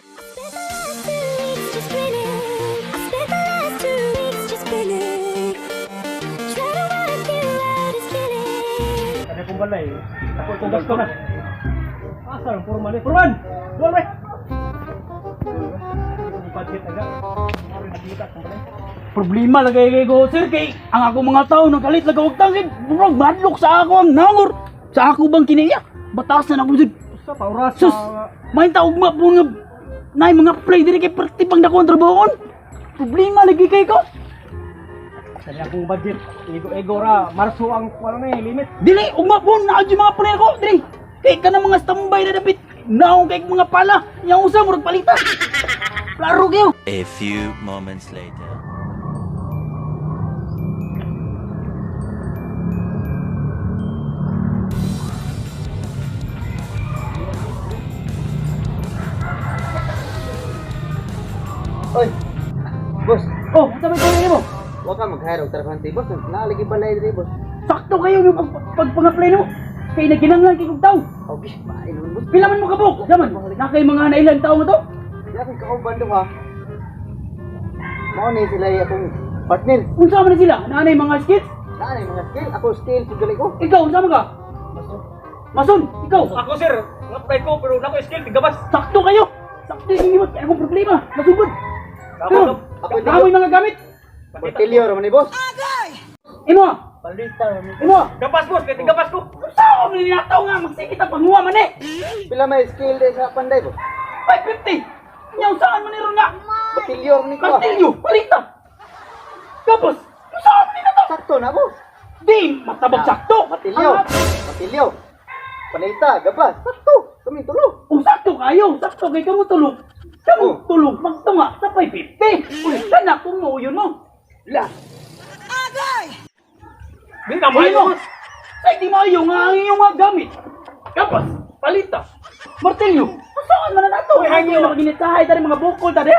Spent the last 2 weeks just grinning. I spent the last 2 weeks just grinning. Trying to work you out is killing. Kaya kong balay. Ako itong gasto na. Asa ang purman eh? Purman! Dual pre! Budget aga. Nakita kong balay. Problema lagay kay ko sir kay ang ako mga tao nagalit lagawag tangin murag madlok sa ako ang nangor sa ako bang kiniya batasan ako sir. Sa pa oras. Sus, may taog ma po nga nay mga play diri kay perti pang dako ang trabahoon. Problema lagi kay ko. Sa akong budget. Ego-ego ra. Marso ang ano na eh, limit. Dili ugma po na jud mga play ko diri. Kay kana mga standby na dapit naong kay mga pala nya usa murag palita. Klaro kayo. A few moments later. Oy, boss, Oh, sabi ko nimo. wa ka mag-hire og trabahante, boss. Naalagi balay diri, boss. Sakto kayo yung pag pag-apply nimo. Kay nagkinahanglan kay kog tawo. Okay, pain man, boss. Pila man mo kabuk? Daman, na kay mga nailan tao mo to? Di akong kauban do ha. Mao ni sila yung akong partner. Unsa man na sila? Naanay mga skills? Naa na yung mga skill, ako skill pud gali ko. Ikaw unsa man ka? Mason, ikaw. Ako sir, nga ko pero nako skill tigabas. Sakto kayo. Sakto yung imot kay akong problema. Masugod. Pero, Ako hindi. kamoy mga gamit. Martilyo ra man ni boss. Imo, Palita. imo. Gabas boss, kay tigabas ko. Unsa man ninataw nga magsikit ang panguha man eh. Pila may skill di sa panday, boss. 550. Nya unsaan man ni ron nga? Martilyo ra ni ko. Ah. Martilyo, palita. Tapos, unsa man ni to? Sakto na, boss. Di matabag sakto. Martilyo. Ang- Martilyo. Palita, gabas. Sakto. Kami tulo. Kung sakto kayo, sakto kay kamo tulog. Kamo Oh. tulog magtunga sa 550. Uy, sana kung mo yun mo. La. Di na mo. Ayun mo. Say di maayo nga ang iyong mga gamit. Kapas, palita, martilyo. Kung saan man na nato? Uy, hangyo. Ang ginitahay tari mga bukol tari.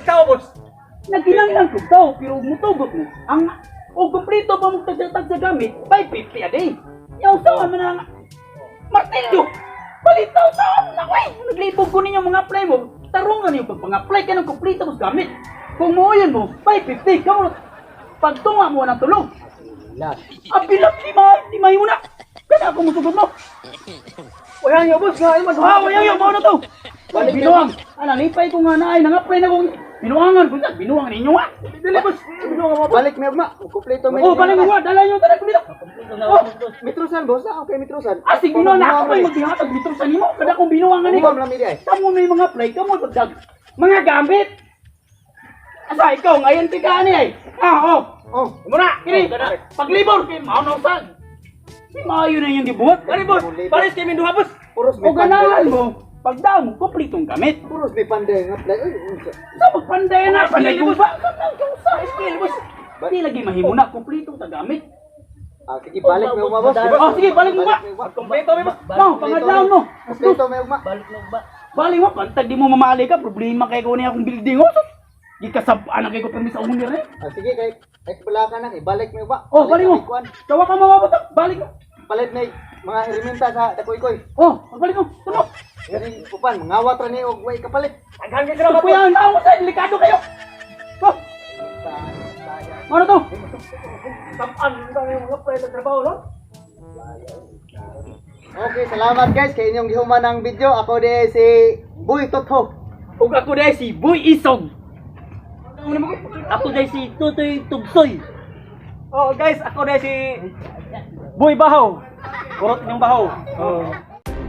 Tao boss. Nagkinanglan kog tao pero mutugot mo. Ang o kumpleto pa mong tagtatag sa gamit, 550 a day. Yaw saan man na nga. Martilyo! Palitaw saan man ako eh! Naglibog ko ninyo mga apply mo. Tarungan yung pag-apply ka ng kumpleto mo sa gamit. Kung mo yun mo, 550 kamo. Pagtunga mo ng tulog. La. Ang bilap di may muna. Kaya ako musugod mo. Uy, hangyo boss, nga ay Ah, wayaw yaw, mao na to. Balik Binuang. Ana, lipay ko nga na ay nang-apply na kong binuangan ko sa binuang ninyo ah. Dili boss, binuang mo. Balik mi ugma. Kumpleto mi. Oh, balik mo nga, dala nyo tanan dito. Oh, Mitrosan, boss. Ah, okay, mitrosan. asig binuang na ako may magbihatag dito sa nimo. Kada kong binuangan ni. Uwam lang mi di ay. Kamo may mga play, kamo pagdag. Mga gamit. Asa ikaw ngayon ti ka ani ay. Ah, oh. Oh, Muna, kini. Paglibor kay mao na usag. Di maayo na yung gibuhat. Bari boss, pares kay minduha boss. puros may O ganahan mo, pagdaon mo, kumpletong gamit. Puros may panday nga play. Uy, unsa? Sa pagpanday na, panday Skill, ko ba? Sa skill, boss. Di lagi mahimo na, kumpletong tagamit. Ah, sige, balik may ugma, boss. Oh, sige, balik mo ba? Kompleto mi boss. Mau, pangadlaw no. Kumpleto may ugma. Balik mo, pantag di mo mamali ka, problema kay ko niya akong building. Oh, sus. Gikasabaan na kay ko permis sa owner eh. Ah, sige, kay ay pala ka na, ibalik may ugma. Oh, balik mo. Balik kuan. Tawa ka mga bata, balik mo. Palit na mga elementa sa dakoy-koy. Oh, magbalik mo. Tumo. Gani upan, mangawat ra ni og way kapalit. Daghan kay sila boss. Kuya, ang tao sa delikado kayo. Oh, ano to? Tamaan ang mga pre sa trabaho no. Okay, salamat guys kay inyong gihuman ang video. Ako di si Boy Totho. Ug ako dahil si Boy Isog. Ako dahil si Tutoy Tugsoy. Oh guys, ako na si Boy Bahaw. Kurot ng bahaw. Oh.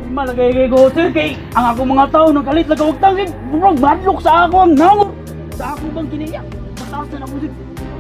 Malagay kay ko sir kay ang ako mga tao nagalit lagawag tangin murag madlok sa ako ang nangor sa ako bang kiniya mataas na ako sir.